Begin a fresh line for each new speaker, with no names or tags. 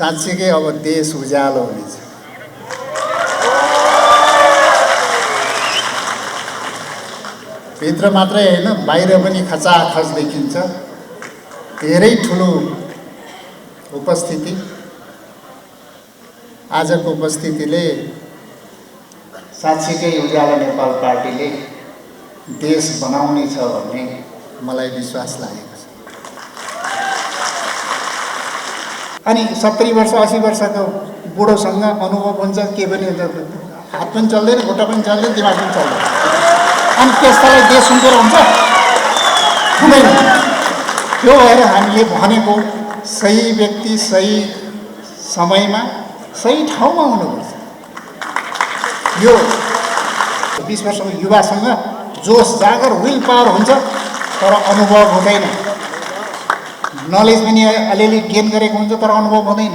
साँच्चीकै अब देश उज्यालो हुनेछ। भित्र मात्रै होइन, बाहिर पनि खचाखच देखिन्छ। धेरै ठुलो उपस्थिति। आजको उपस्थितिले साँच्चीकै उज्यालो नेपाल पार्टीले देश बनाउने छ भन्ने मलाई विश्वास लागेको छ। अनि 70 वर्ष 80 वर्षको बुढोसँग अनुभव हुन्छ, के पनि हुन्छ, हात पनि चल्दैन, खुट्टा पनि चल्दैन, दिमाग पनि चल्दैन। अनि त्यस्तालाई देश सुन्दै हुन्छ हुँदैन। त्यो भएर हामीले भनेको सही व्यक्ति सही समयमा सही ठाउँमा हुनुपर्छ। यो 20 वर्षको युवासँग जोस जागर विल पावर हुन्छ, तर अनुभव हुँदैन। नलेज पनि अलिअलि गेन गरेको हुन्छ, तर अनुभव हुँदैन।